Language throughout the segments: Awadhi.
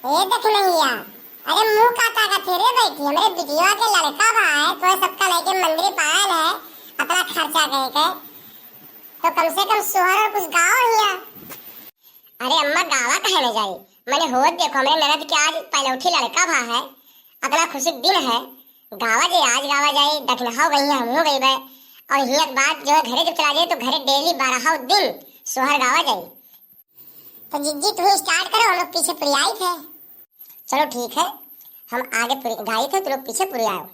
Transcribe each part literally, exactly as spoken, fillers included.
ए देख नहिया, अरे मुँह का ताकत है रे बैठी, हमरे बिटिया के लड़का भा है, तोहे सबका लइके मंदिर पायल है, अतना खर्चा कइके, तो कम से कम सोहर और कुछ गाओ हिया। अरे अम्मा, गावा काहे न जाई? मने होत देखो, हमरे ननद के आज पहलौठी लड़का भा है, अतना खुशी के दिन है, गावा जाई, आज गावा जाई, दखिनहा गई है, हमहू गइबे। और हिया के बाद जो है घरे जब चला जाई तो घरे डेली बारह दिन सोहर गावा जाई। तो जिज्जी तू ही start करो, हम लोग पीछे पुरियाई थे। चलो ठीक है, हम आगे पुरि-, गाई थे, तू लोग पीछे पुरियाओ।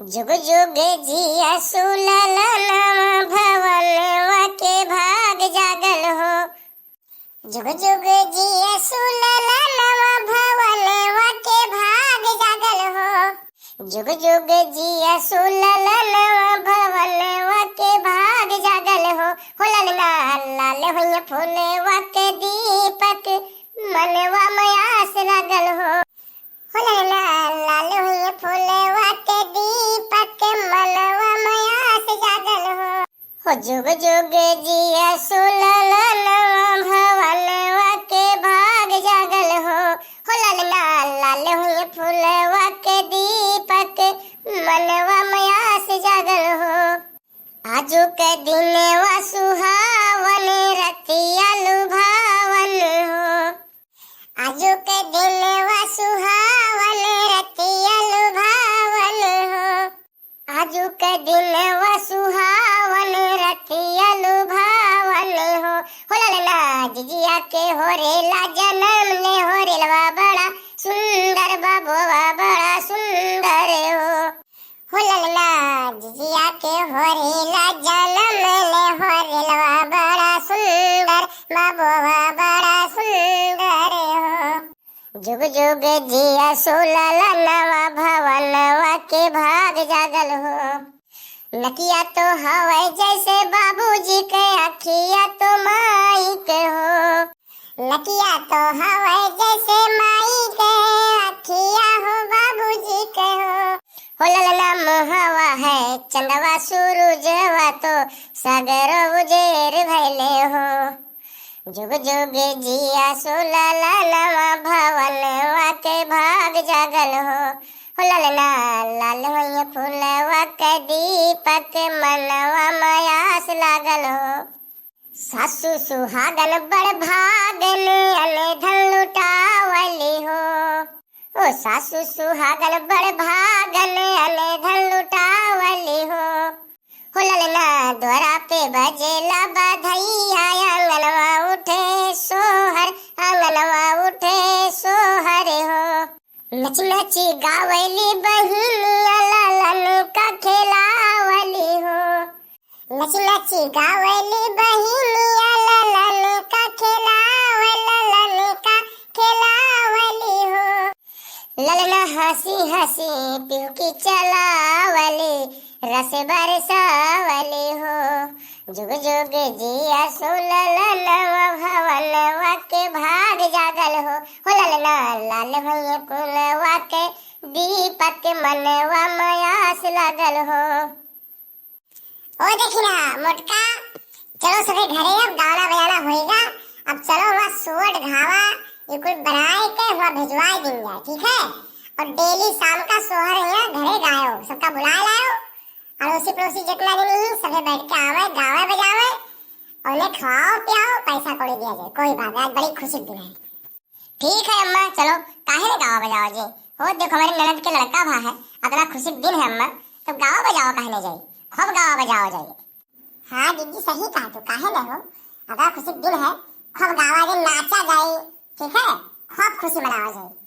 जुग जुग जिया सुललनवा भवनवा के भाग जागल हो। जुग जुग जिया सुललनवा भवनवा के भाग जागल हो। जुग जुग जिया सुललनवा भवनवा के भाग जागल हो। हो ललना लाल होइया फूलवा के दीपक मनवा मयास लागल हो। हो ललना लाल होइया फूलवा के दीपक मनवा मयास जागल हो। हो जुग जुग जिया सुललनवा भवनवा के भाग जागल हो। हो ललना लाल होइया फूलवा के दीपक मनवा मयास जागल हो। आजु के दिनवा सुहावन रतिया लुभावन हो। आजु के दिनवा सुहावन रतिया लुभावन हो। आजु के दिनवा सुहावन रतिया लुभावन हो। हो ललना जिजिया के हो रेला जनम ने हो रेलवा बड़ा सुंदर बबुआ बड़ा सुंदर हो। हो ललना जिजिया के हो रेला जनम ने हो रेलवा बड़ा सुंदर बबुआ बड़ा सुंदर हो। जुग जुग जिया सुललनवा भवनवा के भाग जागल हो। नकिया तो हवे जैसे बाबूजी के अखिया तो माई के हो। नकिया तो हवे जैसे माई के अखिया हो बाबूजी के हो। हो ललना मुहवा है चंदवा सूरजवा तो सगरो उजेर भैले हो। जुग जुग जिया सुललनवा भवनवा के भाग जागल हो। हो ललना लाल होइया फूलवा के दीपक मनवा मयास लागल हो। सासु सुहागन बड़ भागन अन धन लुटावली हो। ओ सासु सुहागन बड़ भागन अन धन लुटावली हो। हो ललना द्वारा पे बजेला बधैया, आंगनवा उठे सोहर, आंगनवा उठे सोहर हो। नच नची गावली बहिनिया, ललन का खेलावली हो। नच नची गावली बहिनिया, ललन का खेलावल, ललन का खेलावली हो। ललना हँसी हँसी पिहुकी चलावली, रस बरसावली हो। जुग जुग जिया सुललनवा भवनवा के भाग जागल हो। हो ललना लाल होइया फूलवा के दीपक मनवा मयास लागल हो। ओ देखी ना मोटका, चलो सभे घरे, अब गाना बजाना होएगा। अब चलो वहाँ सोहर गावा, ये कुल बनाए के वहाँ भिजवाए दिन जाए, ठीक है? और डेली शाम का सोहर यहाँ घरे गायो, सबका बुलाए लायो। अड़ोसी पड़ोसी जितना दिन ही सभे बैठ के आवे, गावे बजावे, और उन्हें खवाओ पियाओ, पैसा कौड़ी दिया जाए, कोई बात नहीं, आज बड़ी खुशी की दिन है। ठीक है अम्मा, चलो, काहे न गावा बजावा जाए? हो देखो, हमरे ननद के लड़का भा है, अतना खुशी के दिन है अम्मा, तो गावा बजावा काहे न जाए? खूब गावा बजावा जाए। हाँ दीदी, सही कहा तू, काहे न हो, अतना खुशी के दिन है, खूब गावा जाए, नाचा जाए, ठीक है, खूब खुशी मनावा जाए।